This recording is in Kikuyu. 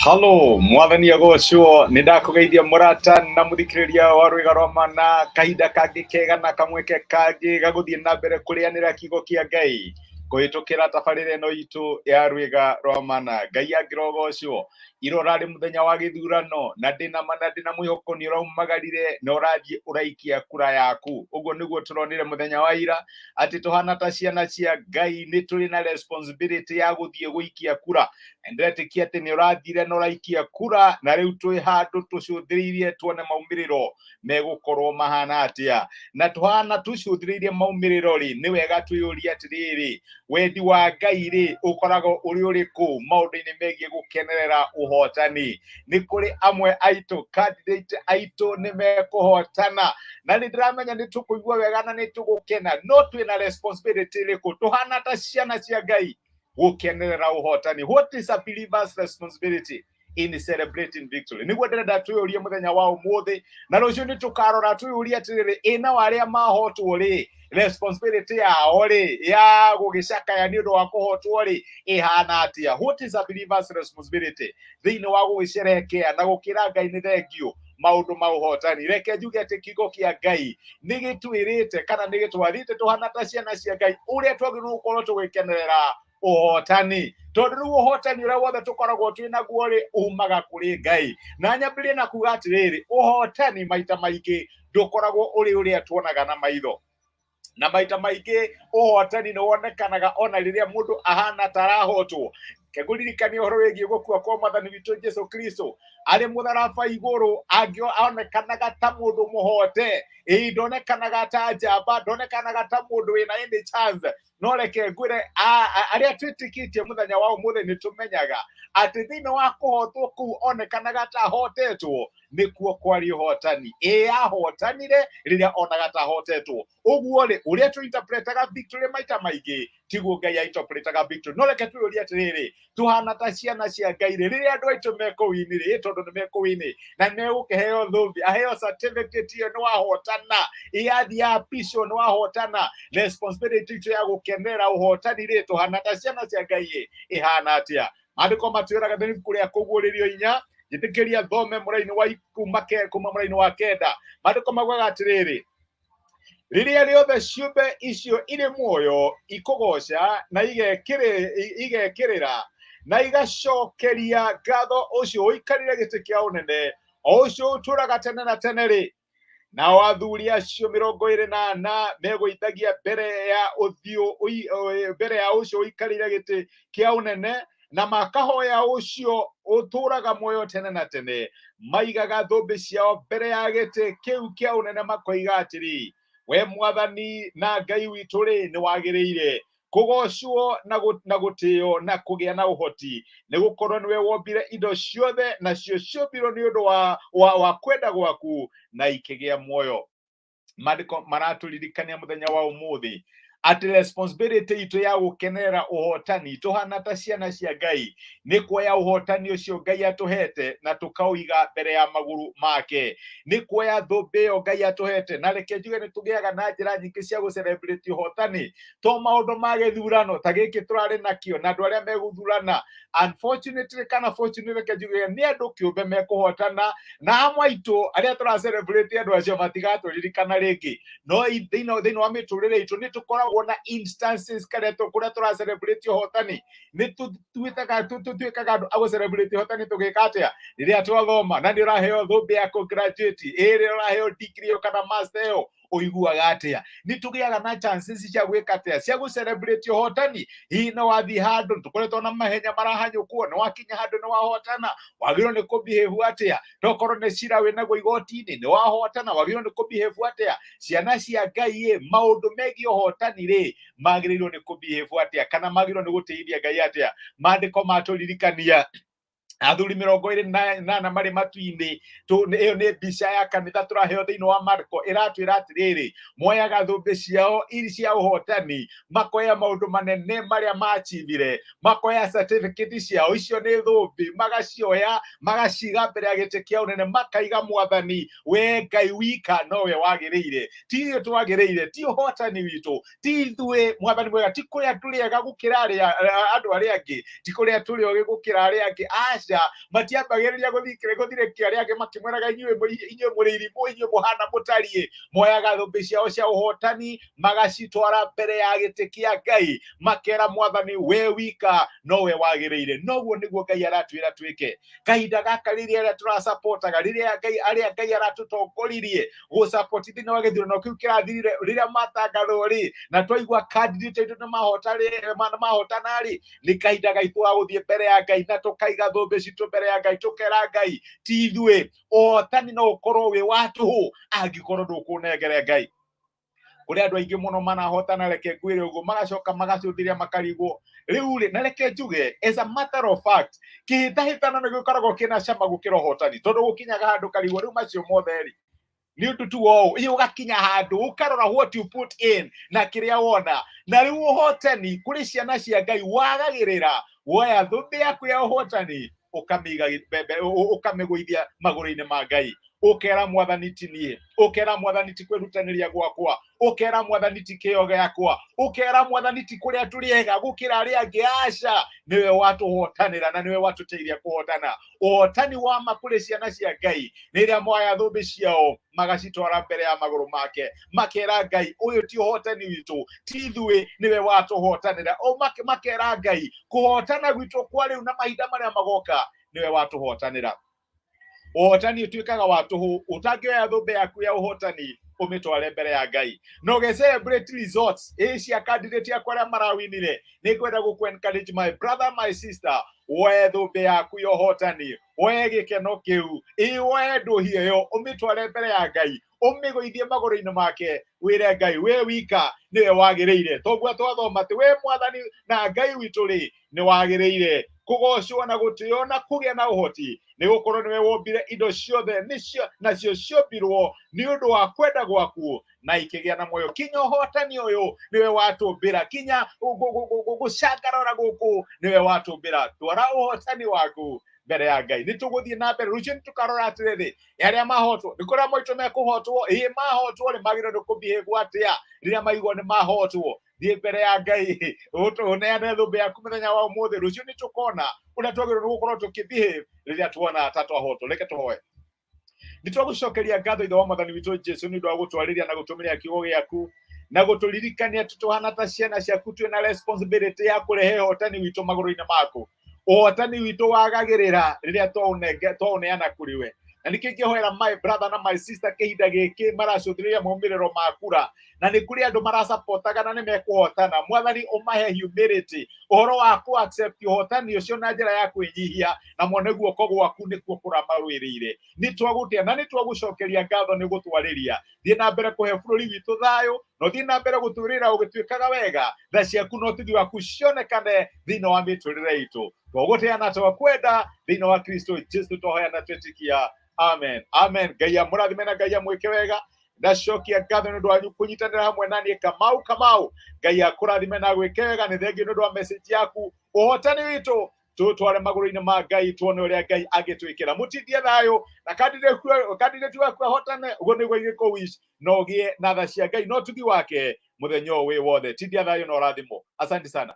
Halo, mwathani agocwo. Nĩ ndakũgeithia, mũrata na mũthikĩrĩria wa Rwĩga rwa Mana, kahinda kangĩ kega na kamweke kangĩ gagũthiĩ na mbere kũrĩanĩra kiugo kĩa Ngai kũhĩtũkĩra tabarĩra ĩno itũ ya Rwĩga rwa Mana. Ngai angĩrogocwo. Ira ũrarĩ mũthenya wa gĩthurano, na ndĩna ma na ndĩna mwĩhoko nĩ ũraumagarire na ũrathiĩ ũraikia kura yaku. Ũguo nĩguo tũronire mũthenya wa ira, atĩ tũhana ta ciana cia Ngai nĩ tũrĩ na responsibility ya gũthiĩ gũikia kura. Ndĩretĩkia atĩ nĩ ũrathire na ũraikia kura, na rĩu twĩ handũ tũcũthĩrĩirie tuone maumĩrĩro megũkorwo mahana atĩa. Na tũhana tũcũthĩrĩirie maumĩrĩro rĩ, nĩ wega twĩyũrie atĩrĩrĩ, wendi wa Ngai rĩ, ũkoragwo ũrĩ ũrĩkũ maũndũ-inĩ megiĩ gũkenerera ũhotani? Nĩ kũrĩ amwe aitũ, candidate aitũ nĩ mekũhotana, na nĩ ndĩramenya nĩ tũkũigua wega na nĩ tũgũkena, no twĩna responsibility ĩrĩkũ tũhana ta ciana cia Ngai gũkenerera ũhotani? What is a believer's responsibility in celebrating victory? Nĩguo ndĩrenda twĩyũrie mũthenya wa ũmũthĩ, na rũciũ nĩ tũkarora twĩyũrie atĩrĩrĩ, ĩ nao arĩa mahotwo rĩ, responsibility yao rĩ ya gũgĩcakaya nĩ ũndũ wa kũhotwo rĩ, ĩhana atĩa? What is a believer's responsibility thĩinĩ wa gũgĩcerehekea na gũkĩra Ngai nĩ thengio maũndũ ma ũhotani? Reke njuge atĩ kiugo kĩa Ngai nĩ gĩtwĩrĩte kana nĩ gĩtwathĩte tũhana ta ciana cia Ngai ũrĩa twagĩrĩirwo gũkorwo tũgĩkenerera ũhotani, tondũ rĩu ũhotani ũrĩa wothe tũkoragwo twĩ naguo rĩ, umaga kũrĩ Ngai. Na nyambĩrĩrie na kuga atĩrĩrĩ, ũhotani maita maingĩ ndũkoragwo ũrĩ ũrĩa tuonaga na maitho, na maita maingĩ ũhotani nĩ wonekanaga ona rĩrĩa mũndũ ahana ta arahotwo. Kengũririkania ũhoro wĩgiĩ gũkua kwa Mwathani witũ Jesu Kristo arĩ mũtharaba igũrũ. Angĩ onekanaga ta mũndũ mũhote, ĩĩ, ndonekanaga ta njamba, ndonekanaga ta mũndũ wĩna any chance. No reke ngwĩre, arĩa twĩtĩkĩtie mũthenya wa ũmũthĩ nĩ tũmenyaga atĩ thĩinĩ wa kũhotwo kũu onekanaga ta ahotetwo, nĩkuo kwarĩ ũhotani. Ĩ ahotanire rĩrĩa onaga ta ahotetwo. Ũguo rĩ, ũrĩa tũ-interpretaga victory maita maingĩ tiguo Ngai a-interpretaga victory. No reke twĩyũrie atĩrĩrĩ, tũhana ta ciana cia Ngai rĩ, rĩrĩa andũ aitũ mekũwini rĩ, tondũ nĩ mekũwini na nĩ megũkĩheo thũmbĩ, aheo certificate ĩyo nĩ wahotana, ĩyathiĩ apicwo nĩ wahotana, responsibility itũ ya gũkenera ũhotani rĩ, tũhana ta ciana cia Ngai ĩ ĩhana atĩa? Maandĩko matwĩraga thĩinĩ ibuku rĩa Kũguũrĩrio 4, njĩtĩkĩria thome mũraini wa kuma mũraini wa 9. Maandĩko maugaga atĩrĩrĩ, rĩrĩa rĩothe ciũmbe icio irĩ muoyo ikũgoca na igekĩrĩra na igacokeria ngatho ũcio ũikarĩre gĩtĩ kĩa ũnene, o ũcio ũtũũraga tene na tene rĩ, nao athuri acio 24 megũithagia mbere ya ũthiũ mbere ya ũcio ũikarĩire gĩtĩ kĩa ũnene, na makahoya ũcio ũtũũraga muoyo tene na tene, maigaga thũmbĩ ciao mbere ya gĩtĩ kĩu kĩa ũnene, makoiga atĩrĩ, we Mwathani na Ngai witũ rĩ, nĩ wagĩrĩire kũgocwo na gũtĩo na kũgĩa na ũhoti, nĩ gũkorwo nĩwe wombire indo ciothe, nacio ciũmbirwo nĩ ũndũ wa kwenda gwaku na ikĩgĩa muoyo. Maandĩko maratũririkania mũthenya wa ũmũthĩ atĩ responsibility itũ ya gũkenerera ũhotani tũhana ta ciana cia Ngai nĩ kuoya ũhotani ũcio Ngai atũhete na tũkaũiga mbere ya magũrũ make, nĩ kuoya thũmbĩ ĩyo Ngai atũhete. Na reke njuge, nĩ tũgĩaga na njĩra nyingĩ cia gũ-celebrate ũhotani, to maũndũ ma gĩthurano ta gĩkĩ tũrarĩ nakĩo na andũ arĩa megũthurana. Unfortunately kana fortunately, reke njuge nĩ andũ kĩũmbe mekũhotana, na amwe aitũ arĩa tũra celebrate andũ acio matigatũririkana rĩngĩ. No thĩinĩ wa mĩtũrĩre itũ nĩ tũkoragwo na instances karĩa kũrĩa tũra celebrate ũhotani. Nĩ tũtuĩkaga andũ a gũ celebrate ũhotani tũgĩka atĩa? Rĩrĩa twathoma na nĩ ũraheo thũmbĩ ya kũ graduate, ĩ rĩrĩa ũraheo degree ĩyo kana master ĩyo, ũiguaga atĩa? Nĩ tũgĩaga na chances cia gwĩka atĩa, cia gũ celebrate ũhotani? Hihi nĩ wathiĩ handũ, tũkoretwo na mahenya marahanyũkwo, nĩ wakinya handũ nĩ wahotana, wagĩrĩirwo nĩ kũ-behave atĩa? Tokorwo nĩ cira wĩnaguo igoti-inĩ, nĩ wahotana, wagĩrĩirwo nĩ kũ-behave atĩa? Ciana cia Ngai ĩ, maũndũ megiĩ ũhotani rĩ, magĩrĩirwo nĩ kũ-behave atĩa, kana magĩrĩirwo nĩ gũtĩithia Ngai atĩa? Maandĩko matũririkania athuri 24 marĩ matu-inĩ. Ĩyo nĩ mbica ya kanitha tũraheo thĩinĩ wa Marko, ĩratwĩra atĩrĩrĩ, moyaga thũmbĩ ciao iri cia ũhotani, makoya maũndũ manene marĩa machivire, makoya certificate ciao, icio nĩ thũmbĩ, magacioya magaciga mbere ya gĩtĩ kĩa ũnene, makaiga, Mwathani, we Ngai wika nowe wagĩrĩire, ti ithuĩ twagĩrĩire, ti ũhotani witũ, ti ithuĩ, Mwathani mwega, ti kũrĩa tũrĩ ega gũkĩra andũ arĩa angĩ, ti kũrĩa tũrĩ ogĩ gũkĩra arĩa angĩ. Aca. Aca, matiambagĩrĩria gũthirĩkia arĩa angĩ makĩmwĩraga inyuĩ mũrĩ irimũ, inyuĩ mũhana mũtariĩ. Moyaga thũmbĩ ciao cia ũhotani magacitwara mbere ya gĩtĩ kĩa Ngai, makera Mwathani, we wika nowe wagĩrĩire. Noguo nĩguo Ngai aratwĩra twĩke kahinda gaka, rĩrĩa arĩa tũrasapotaga, rĩrĩa Ngai arĩa Ngai aratũtongoririe gũsapoti thĩinĩ wa gĩthurano kĩu kĩrathirire, rĩrĩa matangathwo rĩ, na twaigua candidate aitũ nĩ mahotana rĩ, nĩ kahinda gaitũ ga gũthiĩ mbere ya Ngai na tũkaiga thũmbĩ citũ mbere ya Ngai, tũkera Ngai ti ithuĩ. Ũhotani no ũkorwo wĩ wa tũhũ angĩkorwo ndũkũnengere Ngai. Kũrĩ andũ aingĩ mũno manahotana, reke ngwĩre ũguo, magacoka magacũthĩrĩria makarigwo rĩu rĩ. Na reke njuge, as a matter of fact, kĩhĩtahĩtano nĩ gĩkoragwo kĩna cama gũkĩra ũhotani, tondũ gũkinyaga handũ karigwo rĩu macio mothe rĩ, nĩ ũndũ tu wa ũũ. Ĩ ũgakinya handũ ũkarora what you put in na kĩrĩa wona. Na rĩu ũhotani kũrĩ ciana cia Ngai wagagĩrĩra woya thũmbĩ yaku ya ũhotani, ũkamĩiga ũkamĩgũithia magũrũ-inĩ ma Ngai, ũkera Mwathani ti niĩ, ũkera Mwathani ti kwĩrutanĩria gwakwa, ũkera Mwathani ti kĩo gĩakwa, ũkera Mwathani ti kũrĩa tũrĩ ega gũkĩra arĩa angĩ. Aca, nĩwe watũhotanĩra na nĩwe watũteithia kũhotana. Ũhotani wa ma kũrĩ ciana cia Ngai nĩ rĩrĩa moya thũmbĩ ciao magacitwara mbere ya magũrũ make, makera Ngai, ũyũ ti ũhotani witũ, ti ithuĩ, nĩwe watũhotanĩra. O makera Ngai, kũhotana gwitũ kwa rĩu na mahinda marĩa magoka, nĩwe watũhotanĩra. Ũhotani ũtuĩkaga wa tũhũ ũtangĩoya thũmbĩ yaku ya ũhotani ũmĩtware mbere ya Ngai na ũge celebrate results ĩ cia candidate yaku arĩa marawinire. Nĩ ngwenda gũkũ encourage, my brother, my sister, woe thũmbĩ yaku ya ũhotani, woe gĩkeno kĩu, ĩ woe ndũhi ĩyo, ũmĩtware mbere ya Ngai, ũmĩgũithie magũrũ-inĩ make, wĩre Ngai we wika nĩwe wagĩrĩire. Toguo twathoma atĩ we Mwathani na Ngai witũ rĩ, nĩ wagĩrĩire kũgocwo na gũtĩo na kũgĩa na ũhoti, nĩ gũkorwo nĩwe wombire indo ciothe, nĩcio nacio ciombirwo nĩ ũndũ wa kwenda gwaku na ikĩgĩa na muoyo. Kinya ũhotani ũyũ nĩwe watũmbĩra, kinya gũcangarara gũkũ nĩwe watũmbĩra. Twara ũhotani waku mbere ya Ngai. Nĩ tũgũthiĩ na mbere rũciũ, nĩ tũkarora atĩrĩrĩ, arĩa mahotwo nĩ kũrĩa maitũ mekũhotwo, ĩ mahotwo nĩ magĩrĩirwo nĩ kũbehave atĩa rĩrĩa maigua nĩ mahotwo. Thiĩ mbere ya Ngai, ũneane thũmbĩ yaku mũthenya wa ũmũthĩ. Rũciũ nĩ tũkona ũrĩa twagĩrĩirwo nĩ gũkorwo tũkĩbehave rĩrĩa tuona ta twahotwo. Reke tũhoe. Nĩ twagũcokeria ngatho, Ithe wa Mwathani witũ Jesu, nĩ ũndũ wa gũtwarĩria na gũtũmĩria kiugo gĩaku na gũtũririkania atĩ tũhana ta ciana ciaku twĩna responsibility ya kũrehe ũhotani witũ magũrũ-inĩ maku. Ũhotani witũ wagagĩrĩra rĩrĩa twaũneana kũrĩ we. Na nĩkĩo ingĩhoera my brother na my sister kĩhinda gĩkĩ maracũthĩrĩria maumĩrĩro ma kura, na nĩ kũrĩ andũ marasapotaga na nĩ mekũhotana, Mwathani, ũmahe humility, ũhoro wa kũ accept ũhotani ũcio na njĩra ya kwĩnyihia, na mone guoko gwaku nĩkuo kũramarũĩrĩire. Nĩ twagũtĩa na nĩ twagũcokeria ngatho nĩ gũtwarĩria. Thiĩ na mbere kũhe bũrũri witũ thayũ, na ũthiĩ na mbere gũtwĩrĩra ũgĩtuĩkaga wega, tha ciaku na ũtugi waku cionekane thĩinĩ wa mĩtũrĩre itũ. Twagũtĩa na twakwenda thĩinĩ wa Kristo Jesu twahoya na twĩtĩkia, amen, amen. Ngai amũrathime na Ngai amwĩke wega. Ndacokia ngatho nĩ ũndũ wanyu kũnyitanĩra hamwe na niĩ. Kamau Kamau, Ngai akũrathime na gwĩke wega. Nĩ thengiũ nĩ ũndũ wa message yaku. Ũhotani witũ tũtware magũrũ-inĩ ma Ngai, tuone ũrĩa Ngai angĩtwĩkĩra. Mũtindie thayũ na candidate waku ahotane, ũguo nĩguo ingĩkũ wish, na ũgĩe na tha cia Ngai na ũtugi wake mũthenya ũyũ wĩ wothe. Tindia thayũ na ũrathimwo. Asante sana.